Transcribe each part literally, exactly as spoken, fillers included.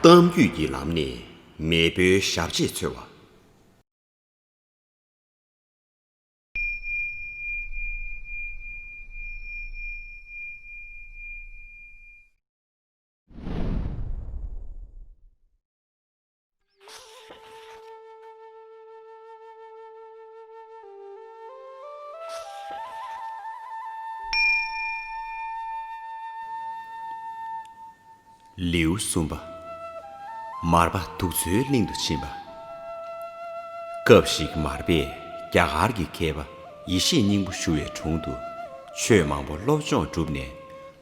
གཏམ་རྒྱུད་ཀྱི་ལམ་ནས་མེས་པོའི་ཞབས་རྗེས་འཚོལ་བ། ལེའུ་གསུམ་པ། མར་པ་དུག་མཚོའི་གླིང་དུ་ཕྱིན་པ། སྐབས་ཤིག་མར་པས་རྒྱ་གར་གྱི་མཁས་པ་ཡེ་ཤེས་སྙིང་པོ་ཞུ་བའི་དྲུང་དུ་ཆོས་མང་པོ་སློབ་སྦྱོང་བསྒྲུབས་ནས་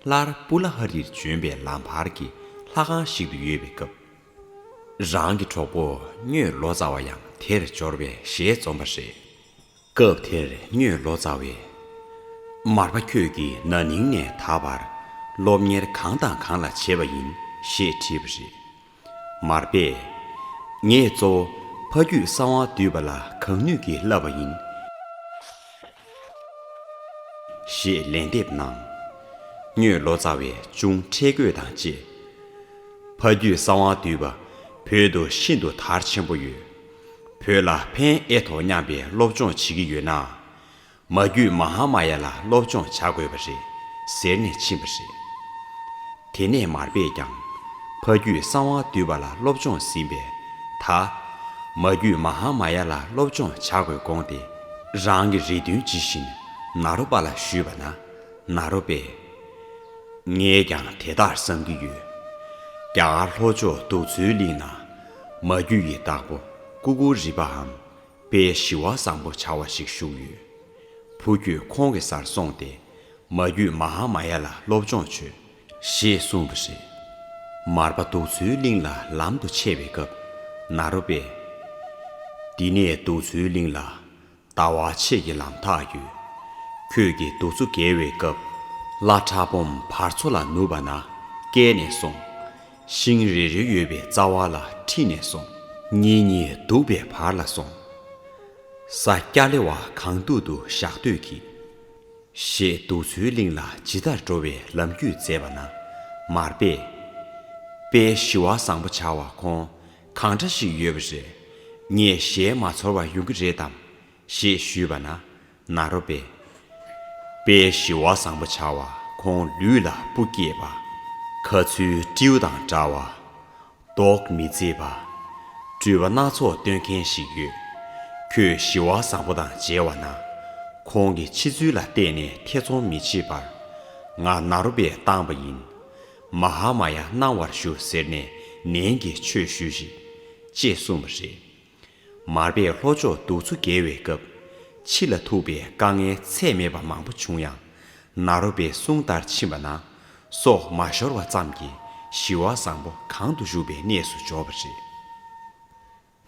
སླར་པུ་ལ་ཧ་རིར་བྱོན་པའི་ལམ་བར་གྱི་ལྷ་ཁང་ཞིག་ཏུ་ཡོད་པའི་སྐབས། རང་གི་གྲོགས་པོ་གཉོད་ལོ་ཙཱ་བ་ཡང་དེར་འབྱོར་བའི་ཞལ་འཛོམས་པ་རེད། སྐབས་དེར་གཉོད་ལོ་ཙཱ་བས། མར་པ་ཁྱོད་ཀྱིས་ན་ནིང་ནས་ད་བར་སློབ་གཉེར་གང་དང་གང་ལ་བྱས་པ་ཡིན་ཞེས་དྲིས་པ་རེད། མར་པས། ངས་གཙོ་བོ་ཕ་རྒྱུད་གསང་བ་འདུས་པ་ལ་གང་ནུས་ཀྱིས་བསླབས་པ་ཡིན། ཞེས་ལན་འདེབས་གནང་། གཉོད་ལོ་ཙཱ་བས་ཅུང་ཁྲེལ་དགོད་དང་བཅས། ཕ་རྒྱུད་གསང་བ་འདུས་པ་བོད་དུ་ཤིན་ཏུ་དར་ཆེན་པོ་ཡོད། བོད་ལ་ཕན་ཨེ་ཐོགས་སྙམ་པའི་སློབ་སྦྱོང་བྱེད་ཀྱི་ཡོད་ན། མ་རྒྱུད་མ་ཧཱ་མ་ཡ་ལ་སློབ་སྦྱོང་བྱ་དགོས་པ་རེད་ཟེར་ནས་ཕྱིན་པ་རེད། དེ་ནས་མར་པས་ཀྱང་ཕ་རྒྱུད་གསང་བ་འདུས་པ་ལ་སློབ་སྦྱོང་ཟིན་པས་ད་མ་རྒྱུད་མ་ཧཱ་མ་ཡ་ལ་སློབ་སྦྱོང་བྱ་དགོས་དགོངས་ཏེ་རང་གི་རེ་འདུན་ཇི་བཞིན་ནཱ་རོ་པ་ལ་ཞུས་པ་ན། ནཱ་རོ་པས། ངས་ཀྱང་དེ་ལྟར་བསམ་གྱི་ཡོད། རྒྱ་གར་ལྷོ་ཕྱོགས་གདུགས་ཚོའི་གླིང་ན་མ་རྒྱུད་ཀྱི་བདག་པོ་ཀུ་ཀུ་རི་པའམ་དཔལ་ཞི་བ་བཟང་པོ་བྱ་བ་ཞིག་བཞུགས་ཡོད། བུ་ཁྱོད་ཁོང་གི་སར་སོང་སྟེ་མ་རྒྱུད་མ་ཧཱ་མ་ཡ་ལ་སློབ་སྦྱོང་བྱོས། ཞེས་གསུངས་པ་རེད། མར་པ་གདུགས་ཚོའི་གླིང་ལ་ལམ་དུ་ཆས་པའི་སྐབས་ནཱ་རོ་པས། འདི་ནས་གདུགས་ཚོའི་གླིང་ལ་ཟླ་བ་ཕྱེད་ཀྱི་ལམ་ཐག་ཡོད། ཁྱོད་ཀྱིས་གདུགས་ཚོ་བརྒལ་བའི་སྐབས་ལ་བྲག་སྦོམ་བར་མཚོ་ལ་ནུབ་པ་ན་བསྐྱལ་ནས་སོང་། ཤིང་རེ་རེ་ཡོད་པའི་རྩ་བ་ལ་ཁྲིད་ནས་སོང་། གཉིས་གཉིས་འདུག་པའི་བར་ལ་སོང་། ས་སྐྱ་ལེ་བ་གང་འདུག་ཏུ་བཞག་སྡོད་ཀྱིས། ཞེས་གདུགས་ཚོའི་གླིང་ལ་ཇི་ལྟར་འགྲོ་བའི་ལམ་རྒྱུས་མཛད་པ་ན་མར་པས། དཔལ་ཞི་བ་བཟང་པོ་བྱ་བ་ཁོང་གང་འདྲ་ཞིག་ཡོད་པ་རེད། ངས་ཞལ་མ་ཚོར་བར་ཡོང་གི་རེད་དམ། ཞེས་ཞུས་པ་ན་ནཱ་རོ་པས། དཔལ་ཞི་བ་བཟང་པོ་བྱ་བ་ཁོང་ལུས་ལ་སྤུ་སྐྱེས་པ། ཁ་ཚུལ་སྤྲེའུ་དང་འདྲ་བ། མདོག་མི་མཛེས་པ། སྤྲུལ་པ་སྣ་ཚོགས་སྟོན་མཁན་ཞིག་ཡོད། ཁྱོད་ཞི་བ་བཟང་པོ་དང་མཇལ་བ་ན། ཁོང་གི་ཕྱི་ཚུལ་ལ་བལྟས་ནས་ཐེ་ཚོམ་མི་བྱེད་པར། ང་ནཱ་རོ་པས་བཏང་བ་ཡིན། མ་ཧཱ་མ་ཡ་གནང་བར་ཞུ་ཟེར་ནས་ནན་གྱིས་ཆོས་ཞུས་ཤིག་ཅེས་གསུངས་པ་རེད། མར་པས་ལྷོ་ཕྱོགས་གདུགས་ཚོ་བརྒལ་བའི་སྐབས། འཆི་ལ་ཐུག་པའི་དཀའ་ངལ་ཚད་མེད་པ་མང་པོ་བྱུང་ཡང་། ནཱ་རོ་པའི་གསུང་ལྟར་ཕྱིན་པ་ན། སྲོག་མ་ཤོར་བ་ཙམ་གྱིས་ཞི་བ་བཟང་པོ་གང་དུ་བཞུགས་པའི་གནས་སུ་འབྱོར་བ་རེད།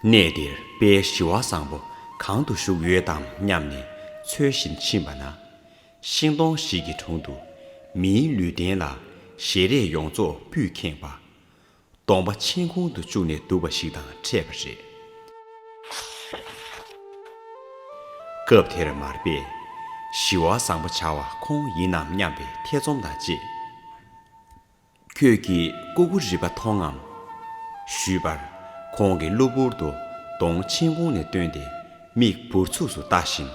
གནས་འདིར་དཔལ་ཞི་བ་བཟང་པོ་གང་དུ་བཞུགས་ཡོད་དམ་སྙམ་ནས་འཚོལ་བཞིན་ཕྱིན་པ་ན། ཤིང་སྡོང་ཞིག་གི་དྲུང་དུ་མིའི་ལུས་རྟེན་ལ་ཞལ་རས་ཡོངས་རྫོགས་སྤུས་ཁེངས་པ། གདོང་པ་མཆན་ཁུང་དུ་བཅུག་ནས་འདུག་པ་ཞིག་དང་འཕྲད་པ་རེད། སྐབས་དེར་མར་པས་ཞི་བ་བཟང་པོ་བྱ་བ་ཁོང་ཡིན་ནམ་སྙམ་པའི་ཐེ་ཚོམ་དང་བཅས། ཁྱོད་ཀྱིས་ཀུ་ཀུ་རི་པ་མཐོང་ངམ། ཞུས་པར་ཁོང་གིས་གློ་བུར་དུ་གདོང་མཆན་ཁུང་ནས་བཏོན་ཏེ་མིག་འབུར་ཚུགས་སུ་ལྟ་བཞིན།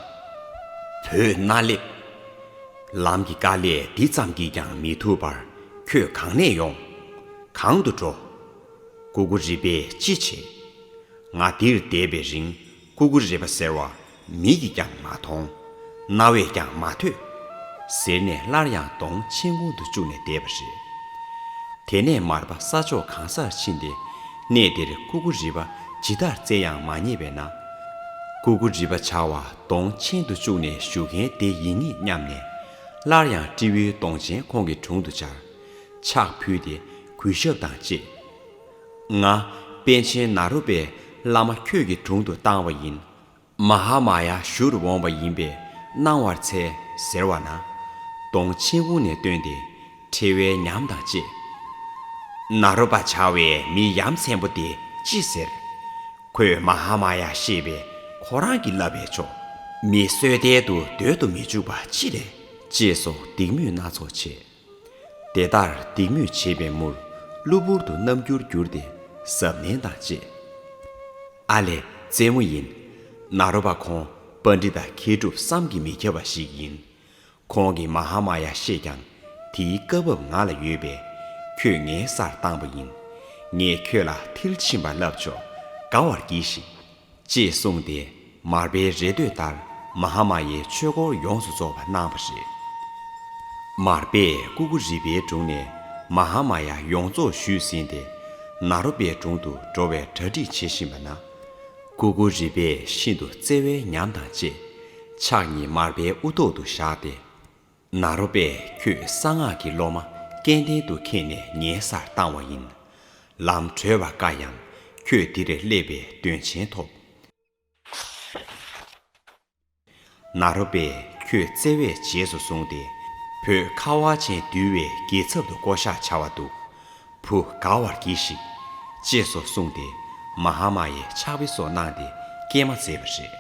བོད་ནག་ལེབ། ལམ་གྱི་དཀའ་ལས་འདི་ཙམ་གྱིས་ཀྱང་མི་ཐུབ་པར་ཁྱོད་གང་ནས་ཡོང་། གང་དུ་འགྲོ། ཀུ་ཀུ་རི་པས་ཅི་བྱེད། ང་འདིར་བསྡད་པའི་རིང་ཀུ་ཀུ་རི་པ་ཟེར་བ་མིག་གིས་ཀྱང་མ་མཐོང་། རྣ་བས་ཀྱང་མ་ཐོས། ཟེར་ནས་སླར་ཡང་གདོང་མཆན་ཁུང་དུ་བཅུག་ནས་བསྡད་པ་རེད། དེ་ནས་མར་པ་ས་ཕྱོགས་གང་སར་ཕྱིན་ཏེ་གནས་དེར་ཀུ་ཀུ་རི་པ་ཇི་ལྟར་བཙལ་ཡང་མ་རྙེད་པས་ན། ཀུ་ཀུ་རི་པ་བྱ་བ་གདོང་མཆན་དུ་བཅུག་ནས་བཞུགས་མཁན་དེ་ཡིན་ངེས་སྙམ་ནས་སླར་ཡང་སྤྲེའུའི་གདོང་ཅན་ཁོང་གི་དྲུང་དུ་བཅར། ཕྱག་ཕུལ་ཏེ་གུས་ཞབས་དང་བཅས། ང་པཎ་ཆེན་ནཱ་རོ་པས་བླ་མ་ཁྱོད་ཀྱི་དྲུང་དུ་བཏང་བ་ཡིན། མ་ཧཱ་མ་ཡ་ཞུ་རུ་འོངས་པ་ཡིན་པས་གནང་བར་འཚལ་ཟེར་བ་ན། གདོང་མཆན་ཁུང་ནས་བཏོན་ཏེ་ཁྲེལ་བའི་ཉམས་དང་བཅས། ནཱ་རོ་པ་བྱ་བའི་མི་ཡ་མཚན་པོ་དེ་ཅི་ཟེར། ཁོས་མ་ཧཱ་མ་ཡ་ཤེས་པས་ཁོ་རང་གིས་བསླབ་པས་ཆོག་མི་བསོད་བདེ་དུ་སྡོད་དུ་མི་བཅུག་པ་ཅི་རེད། ཅེས་སོགས་སྡིགས་དམོད་སྣ་ཚོགས་བྱས། དེ་ལྟར་སྡིགས་དམོད་བྱས་པའི་མུར་གློ་བུར་དུ་རྣམ་འགྱུར་འགྱུར་ཏེ་ གཟབ་ནན་དང་བཅས། ཨ་ལས། རྩེད་མོ་ཡིན། ནཱ་རོ་པ་ཁོང་པཎྜི་ཏ་མཁས་གྲུབ་བསམ་གྱིས་མི་ཁྱབ་པ་ཞིག་ཡིན། ཁོང་གིས་མ་ཧཱ་མ་ཡ་བཤད་ཀྱང་དེའི་བཀའ་བབས་ང་ལ་ཡོད་པས། ཁྱོད་ངའི་སར་བཏང་པ་ཡིན། ངས་ཁྱོད་ལ་མཐིལ་ཕྱིན་པ་བསླབ་ཆོག། དགའ་བར་གྱིས་ཤིག། ཅེས་གསུངས་ཏེ། མར་པའི་རེ་འདོད་ལྟར་མ་ཧཱ་མ་ཡའི་ཆོས་སྐོར་ཡོངས་སུ་རྫོགས་པ་གནང་བ་རེད། མར་པས་ཀུ་ཀུ་རི་པའི་དྲུང་ནས་མ་ཧཱ་མ་ཡ་ཡོངས་རྫོགས་ཞུས་ཟིན་ཏེ། ནཱ་རོ་པའི་དྲུང་དུ་འགྲོ་བའི་གྲ་སྒྲིག་བྱེད་བཞིན་པ་ན། ཀུ་ཀུ་རི་པས་ཤིན་ཏུ་བརྩེ་བའི་ཉམས་དང་བཅས། ཕྱག་གཉིས་མར་པའི་དབུ་ཐོག་ཏུ་བཞག་སྟེ། ནཱ་རོ་པས་ཁྱོད་གསང་སྔགས་ཀྱི་སློབ་མ་སྐལ་ལྡན་དུ་མཁྱེན་ནས་ངའི་སར་བཏང་བ་ཡིན། ལམ་གྲོལ་བ་དཀའ་ཡང་ཁྱོད་འདིར་སླེབས་པས་དོན་ཆེན་ཐོབ། ནཱ་རོ་པས་ཁྱོད་བརྩེ་བས་རྗེས་སུ་བཟུང་སྟེ། བོད་ཁ་བ་ཅན་འདུལ་བའི་རྒྱལ་ཚབ་ཏུ་བསྐོ་གཞག་བྱ་བ་འདུག། བུ་དགའ་བར་གྱིས་ཤིག། ཅེས་སོགས་གསུངས་ཏེ། མ་ཧཱ་མ་ཡའི་ཕྱག་དཔེ་སོགས་གནང་སྟེ་སྐྱེལ་མ་མཛད་པ་རེད།